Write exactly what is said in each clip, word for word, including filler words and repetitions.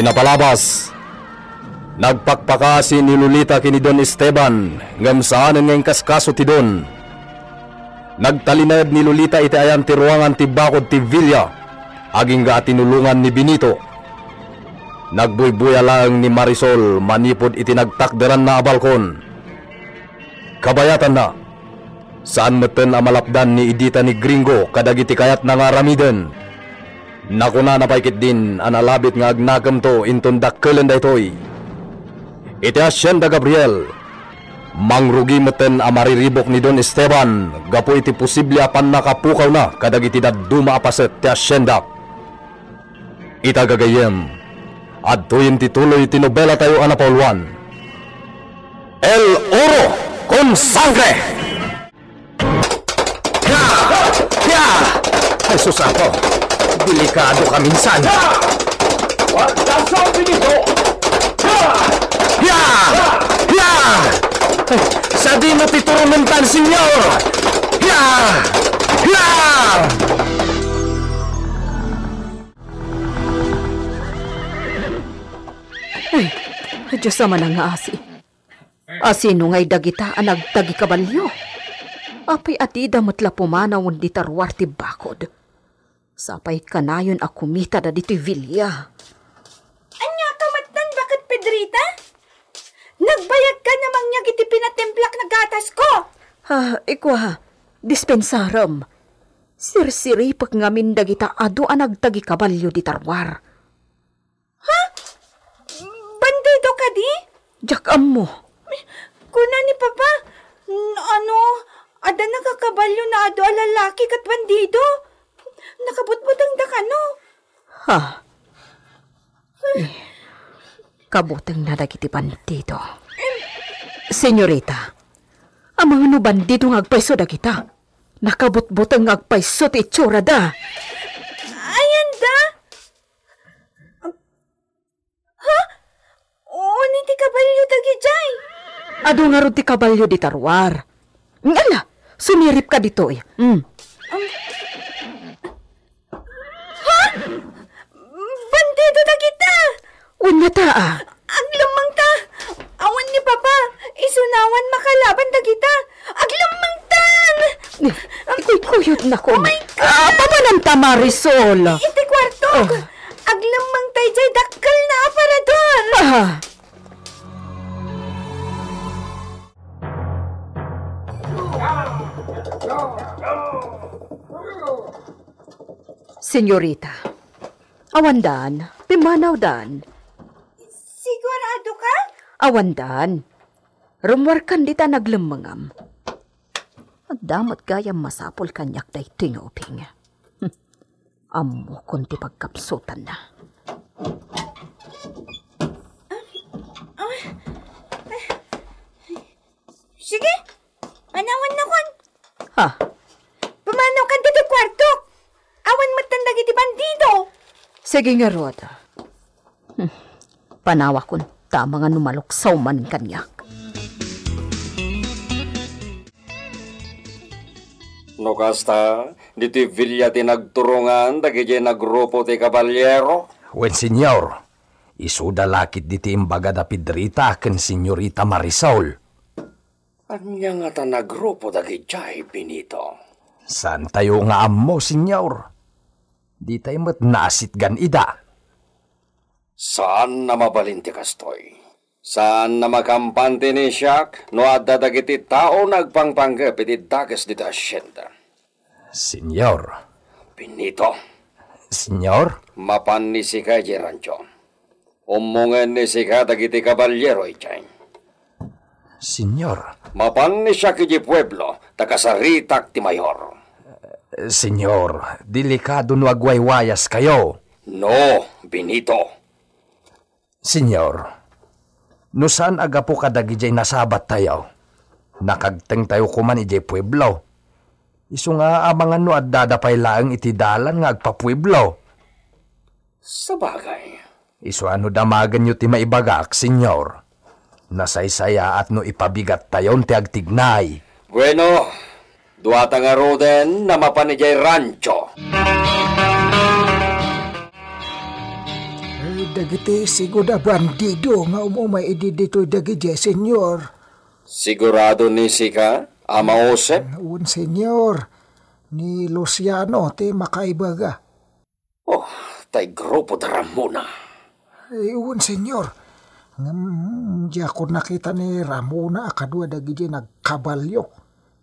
Napalabas, nagpakpakaasi ni Lolita ken ni Don Esteban, ngem saanen nga inkaskaso ti Don. Nagtalinaed ni Lolita iti ayan ti ruangan ti bakod ti villa, agingga a tinulongan ni Benito. Nagbuybuya laeng ni Marisol manipud iti nagtakderanna a balkon. Kabayatanna, saan metten a malapdan ni Edita ni Gringo kadagiti kayatna nga aramiden. Nakunana pay ketdin a nalabit nga agnakemto inton dakkelen daytoy. Iti Hacienda Gabriel, mangrugi metten a mariribuk ni Don Esteban gapu iti posible a pannakapukawna kadagiti dadduma a paset ti hacienda. Ita gagayyem, adtoyen ti tuloy ti nobelatayo a napauluan, El Oro con Sangre! Ya! Ya! Ay, sus, Apo! Delikado ka minsan! Pagkasal, Benito! Ya! Ya! Ay, sadino ti turmentan, Senyor! Ya! Ya! Ay, Dios a manangaasi. Asino ngay dagita a nagtagikabalio? Apay a dida met la pumanawen dita ruar ti bakod? Sapay kanayon a kumitada ditoy villa. Ania ka met, Baket Pedrita? Nagbayagkan a mangngeg iti pinatimplak nga gatasko. Ah, ikua, dispensarem. Sirsiripek ngamin dagita adu a nagtagikabalio dita ruar. Ha? Bandido kadi? Diak ammo. Kuna ni Papa, n-, ano, adda nakakabalio nga adu a lalaki ket bandido. Nakabutbutengda kano? Ha? Eh, kabutengna dagiti bandido. Senyorita, amangan no bandido nga agpayso dagita. Nakabutbuteng nga agpayso ti itsurada. Ayanda? Ha? Wen ti kabalio dagidiay? Adu ngarud ti kabalio dita ruar. Ngala, sumiripka ditoy. Mm. Ha? Bandido dagita! Wen ngata, a. Aglemmengta! Awan ni Papa, isu nawan makalaban dagita. Aglemmengtan! Ikuykuyodnakon. Oh my God! Ah, papananta, Marisol? Iti kuartok. Ah. Aglemmengta idiay dakkelna a aparador. Ah. Senyorita, awandan, pimmanawdan. Sigurado ka? Awandan. Rummuarkan dita naglemmengam. Adda met gayam masapul kaniak daytoy nga ubing. Hm. Ammokon ti pagkapsutanna. Sige, manawannakon. Ha? Pumanawkan ditoy kuartok. Awan metten dagiti bandido. Sige ngarud. Hmm. Panawakon ta amangan no maluksaw man kaniak. No kasta, ditoy villa ti nagturongan dagidiay nagrupo ti kabaliero? Wen, Senyor. Isuda la ketdi ti imbagada Pedrita ken Senyorita Marisol. Ania ngata nagrupo dagidiay, Benito? Saantayo nga ammo, Senyor. Ditay met naasitgan ida. Saan a mabalin ti kastoy. Saan a makampante ni siak no adda dagiti tao nga agpangpanggep iti dakes ditoy hacienda. Senyor. Benito. Senyor? Mapan ni sika idiay rancho. Ummongen ni sika dagiti kabaliero idiay. Senyor. Mapan ni siak idiay pueblo, ta kasaritak ti mayor. Senyor, delikado no agwaywayaskayo. No, Benito. Senyor, no saan a gapu kadagidiay nasabattayo, nakagtengtayo koman idiay pueblo. Isu nga amangan no addada pay laeng iti dalan nga agpapueblo. Sabagay. Isu a no damagenyo ti maibagak, Senyor, nasaysayaat no ipabigattayon ti agtignay. Bueno, duata ngaruden a mapan idiay rancho. Dagiti sigud a bandido nga um-umay idi ditoy dagidiay, Senyor. Sigurado ni sika, Ama Josep? Wen, Senyor. Ni Luciano ti makaibaga. Oh, tay grupo da Ramona. Ay, wen, Senyor. Ngem, diakon nakita ni Ramona a kadua dagidi nagkabalio.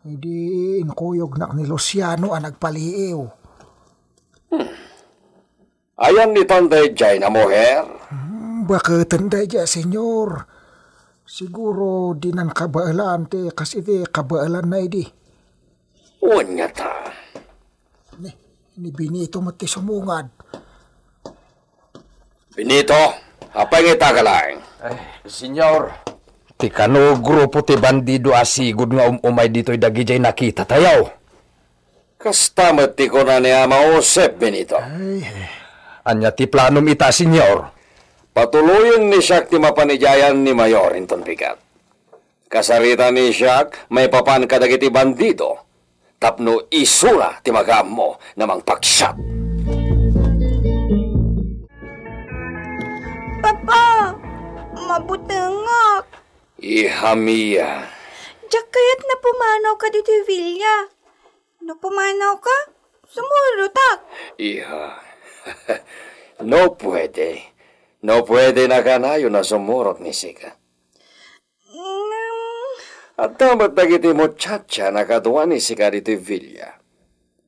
Idi inkuyognak ni Luciano a nagpaliiw. Hmm. Ayan itan daydiay a muher? Hmm, baketen daydiay, Senyor. Siguro dinan kabaelan ti kas iti kabaelanna idi. Wen ngata. Ni, ni Benito met ti sumungad. Benito, apay nga ita ka laeng? Ay, Senyor. Ti kano grupo ti bandido a sigud nga um-umay ditoy dagidiay nakitatayo. Kasta met ti kuna ni Ama Josep, Benito. Ay. Ania ti planom ita, Senyor? Patuloyen ni siak ti mapan idiayan ni Mayor inton bigat. Kasarita ni siak maipapan kadagiti bandido tapno isuna ti makaammo a mangpaksiat. Papa, mabutengak. Iha Mia. Diak kayat a pumanawka ditoy villa. No pumanawka, sumurotak. Iha. No puede. No puede, nakanayon a sumurot ni sika. Ngem adda met dagiti muchacha a kadua ni sika ditoy villa.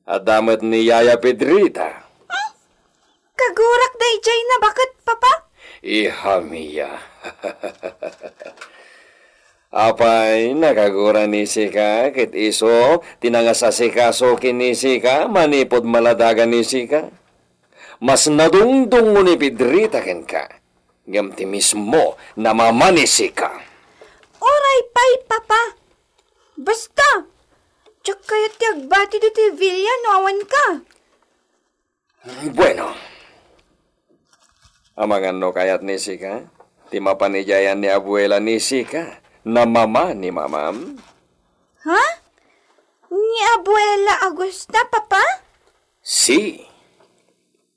Adda met ni Yaya Pedrita. Hmm? Kagurak daydiay a baket, Papa? Iha Mia. Apay, nakagura ni sika, ket isu ti nangasasikaso ken ni sika manipud maladagan ni sika? Mas nadungdungngo ni Pedrita kenka, ngem ti mismo a mama ni sika. Uray pay, Papa. Basta, diak kayat ti agbati ditoy villa no awanka. Bueno. Amangan no kayat ni sika ti mapan idiayan ni abuela ni sika a mama ni mamam? Ha? Ni abuela a gusta, Papa? Si.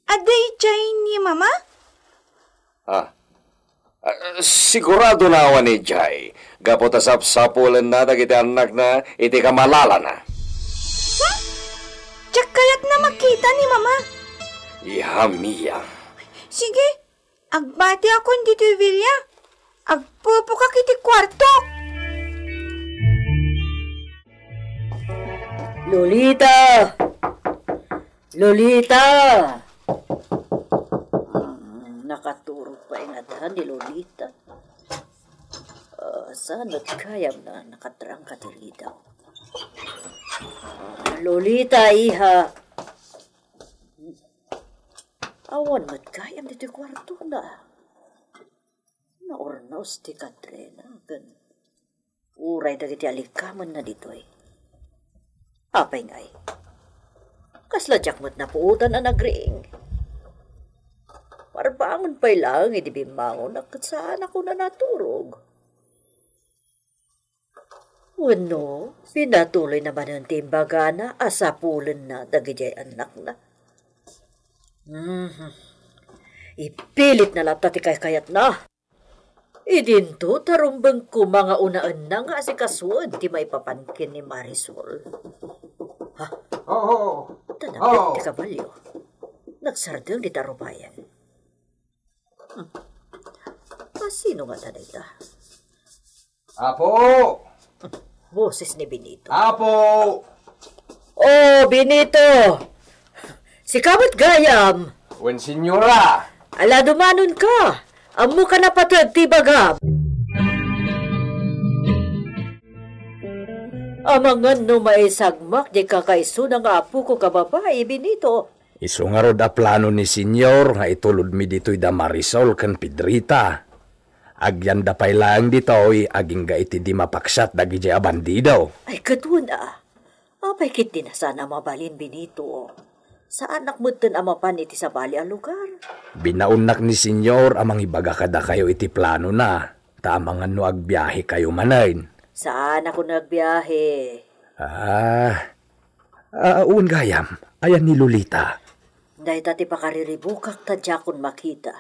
Adda idiay ni Mama? Ah. Ah, sigurado a awan idiay, gapu ta sapsapulenna dagiti annakna iti kamalalana. Hmm? Diak kayat a makita ni Mama. Iha Mia. Sige, agbatiakon ditoy villa. Agpupukak iti kuartok. Lolita! Lolita! Hmm, nakaturog pay ngata ni Lolita. Ah, saan met gayam a nakatrangka ti ridaw? Ah, Lolita, iha. Awan met gayam ditoy kuartona. Naurnos ti kadrena ken uray dagiti alikamenna ditoy. Apay ngay? Kasla diak met napuotan a nagriing. Parbangon pay laeng idi bimmangonak ket saanak a naturog. Wenno, pinatuloyna manen ti imbagana a sapulenna dagidiay annakna. Mhm. Ipilitna latta ti kaykayatna. Idinto, ta rumbeng koma nga unaenna nga asikasuen ti maipapan ken ni Marisol. Ha? Oo. Ta nappiek ti kabalio. Nagsardeng dita rupayen. Hmm. A, sino ngata dayta? Apo! Boses ni Benito. Apo! Oh, Benito! Sika met gayam! Wen, senyora! Ala, dumanonka! Ammoka a pateg ti ibagam! Amangan no maisagmak diay kakaisuna nga apok a babai, Benito. Isu ngarud a plano ni Senyor nga itulodmi ditoy da Marisol ken Pedrita. Agyanda pay laeng ditoy agingga iti di mapaksiat dagidiay a bandido. Ay, ket wen a. Apay ketdi a saan a mabalin, Benito? Saanak metten a mapan iti sabali a lugar. Binaonnak ni Senyor a mangibaga kadakayo iti planona, ta amangan no agbiahekayo manen. Saanak a nagbiahe. Ah, ah, wen gayam, ayan ni Lolita? Dayta ti pakariribukak ta diakon makita.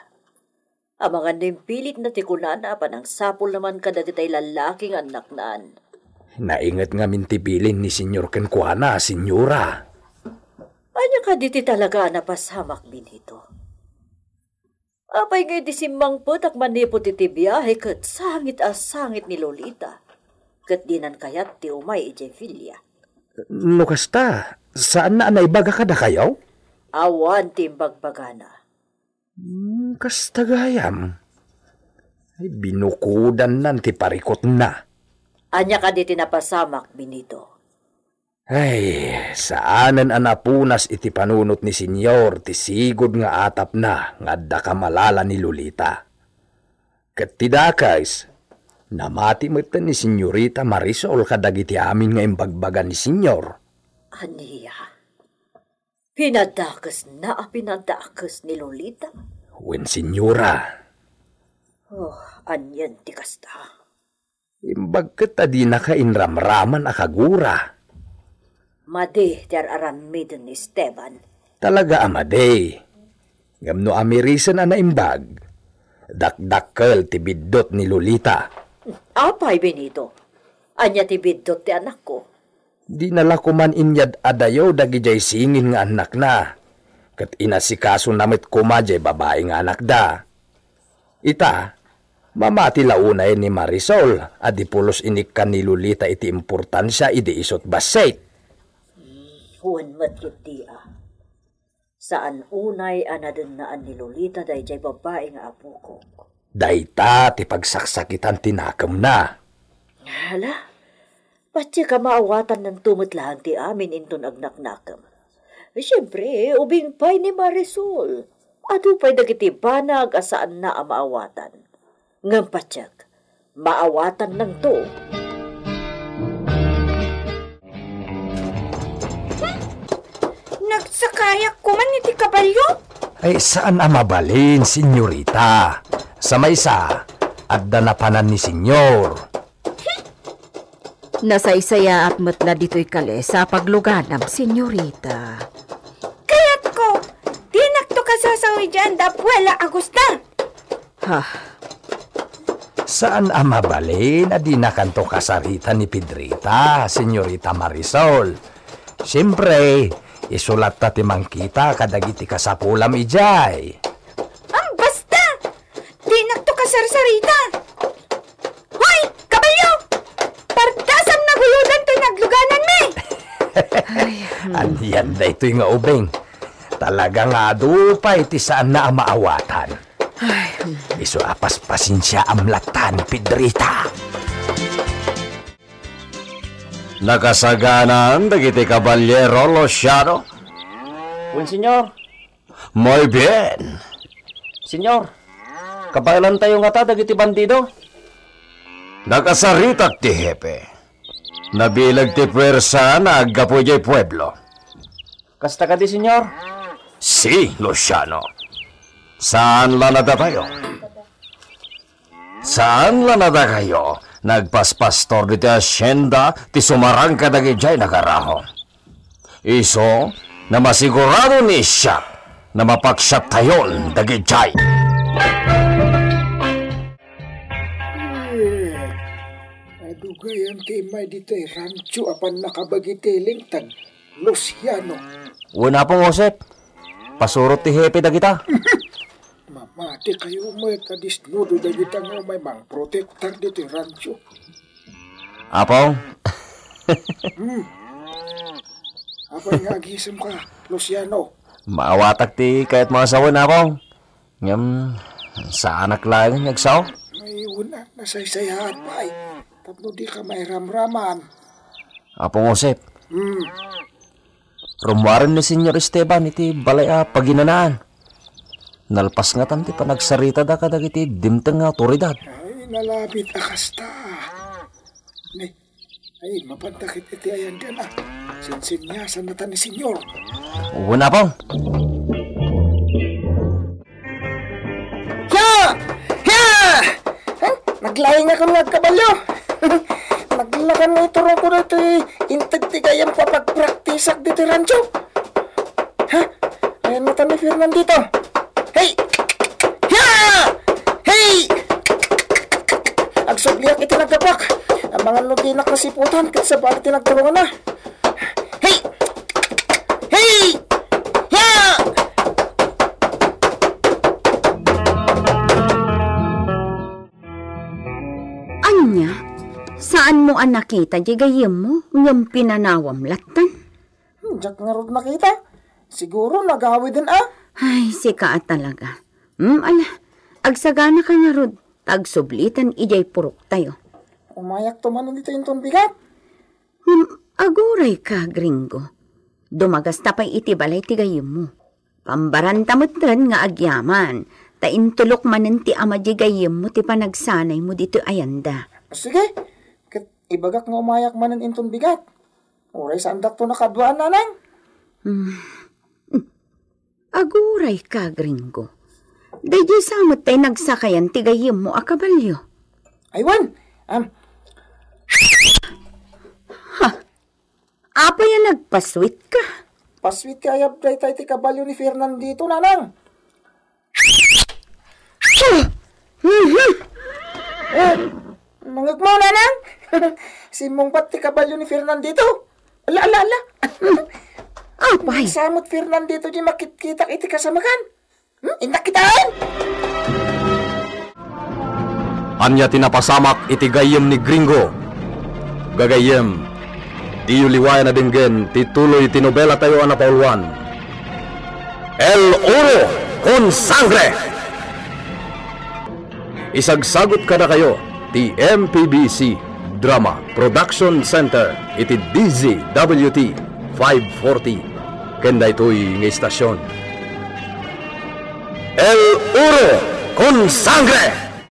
Amangan no impilitna ti kunana a panangsapulna man kadagitay lallaki nga annaknan. Nainget ngamin ti bilin ni Senyor kenkuana, Senyora. Ania kadi ti talaga a napasamak, Benito? Apay nga idi simmangpetak manipud iti biahe ket sangit a sangit ni Lolita, ket dinan kayat ti umay idiay villa? No kasta, saanna a naibaga kadakayo? Awan ti imbagbagana. Hmm, kasta gayam. Ay, binukodannan ti parikutna. Ania kadi ti napasamak, Benito? Ay, saanen a napunas iti panunot ni Senyor ti sigud nga atapna nga adda kamalala ni Lolita. Ket ti dakes, namati metten ni Senyorita Marisol kadagiti amin nga imbagbaga ni Senyor. Ania? Pinadakesna a pinadakes ni Lolita? Wen, Senyora. Oh, anian ti kasta? Imbag ket a dinaka inramraman a kagura. Madi ti ar-aramiden ni Esteban. Talaga a madi. Ngem no amirisen a naimbag, dakdakkel ti biddut ni Lolita. Apay, Benito? Ania ti biddut ti anakko? Dina la koman inyad-adayo dagidiay singin nga annakna, ket inasikasona met koma diay babai nga anakda. Ita, mamati la unay ni Marisol a di pulos inikkan ni Lolita iti importansia idi isut' bassit. Hmm, wen met ketdi a. Saan unay a nadennaan ni Lolita daydiay babai nga apokok. Dayta ti pagsaksakitan ti nakemna. Hala, patiek a maawatannanto met laeng ti amin inton agnaknakem. Siempre, ubing pay ni Marisol. Adu pay dagiti banag a saanna a maawatan. Ngem patiek, maawatannanto. Nagsakayak koman iti kabalio? Ay, saan a mabalin, senyorita. Sa maysa, adda napanan ni senyor. Nasaysayaat met la ditoy kalesa a pagluganam, senyorita. Kayatko, dinakto kasasao idiay anda Abuela Agusta. Ha? Saan a mabalin a dinakanto kasarita ni Pedrita, senyorita Marisol. Siempre, isulatta ti mangkita kadagiti kasapulam idiay. Am, basta! Dinakto kasarsarita! Hoy, kabalio! Pardasam naguyodan toy naglugananmi! Ay, hmm. Anian daytoy nga ubing? Talaga nga adu pay ti saanna a maawatan. Ay, hmm. Isu a paspasensiaam latta ni Pedrita. Nakasaganaan dagiti kaballero, Luciano? Wen, senyor. Muy bien. Senyor, kabaelantayo ngata dagiti bandido? Nakasaritak ti hepe. Nabileg ti puersa nga aggapu idiay pueblo. Kasta kadi, senyor? Si, Luciano. Saan la nadatayo? Saan la nadakayo nagpaspastor ditoy hacienda ti sumarang kadagidiay nagaraho? Isu, namasigurado ni siak, namapaksiattayon dagidiay. Adu gayam ti immay ditoy rancho a pannakabagi ti lingtad, Luciano. Wen, Apong Josep, pasurot ti hepe dagita. Mamatikayo met a disnudo dagita nga umay mangprotektar ditoy rancho. Apong? Hmm. Apay nga agisemka, Luciano? Maawatak ti kayatmo a sawen, Apong. Ngem, saanak laeng nga agsao? Ay, wen a, nasaysayaat pay. Tapno dika mairamraman. Apong Josep. Hmm. Rummuaren ni Senyor Esteban iti balay a paginanaan. Nalpas ngatan ti panagsaritada kadagiti dimteng nga awtoridad. Ay, nalabit a kasta. Ni, ay, mapanda ket iti ayangan a. Sinseniasan natan ni Senyor. Wen, Apong. Siya! Siya! Eh, naglaing ako nga agkabalyo. Naglakan na iturong ko na ito, eh. Intag ti gayam ko pagpraktisak dito rancho. Ha? Ayan na tayo, Fernandito. Hey! Siya! Agsubliak iti naggapuak. Amangan no dinak nasiputan ket sabali ti nagturongna. Hey! Hey! Ya! Ania? Saanmo a nakita diay gayyemmo ngem pinanawam lattan? Hmm, diak ngarud makita. Siguro nagawiden a. Ay, sika a talaga. Hmm, ala, agsaganaka ngarud, ta agsubliten idiay puroktayo. Umayakto manen ditoy inton bigat. Hmm, agurayka, Gringo. Dumagasta pay iti balay ti gayyemmo. Pambaranta metten nga agyaman, ta intulok manen ti ama diay gayyemmo ti panagsanaymo ditoy ayanda. Sige, ket ibagak nga umayak manen inton bigat. Uray saandakto nakaduaan, Nanang. Hmm. Agurayka, Gringo. Daydiay sa met tay nagsakayan ti gayyemmo a kabalio. Ay, wen. Am. Ha? Apay a nagpaswitka? Paswit ti ayab dayta iti kabalio ni Fernandito, Nanang. Mhm. Eh, nangegmo, Nanang? Simmungbat ti kabalio ni Fernandito. Ala, ala, ala. Apay? Samot Fernandito di makitkitak iti kasamakan. Hmm? Indak kitaen? Ania ti napasamak iti gayyem ni Gringo? Gagayyem, diyo liwayan a denggen ti tuloy ti nobelatayo a napauluan, El Oro con Sangre! Isagsagut kadakayo ti M P B C Drama Production Center iti D Z W T five forty ken daytoy nga istasion. El Oro con Sangre!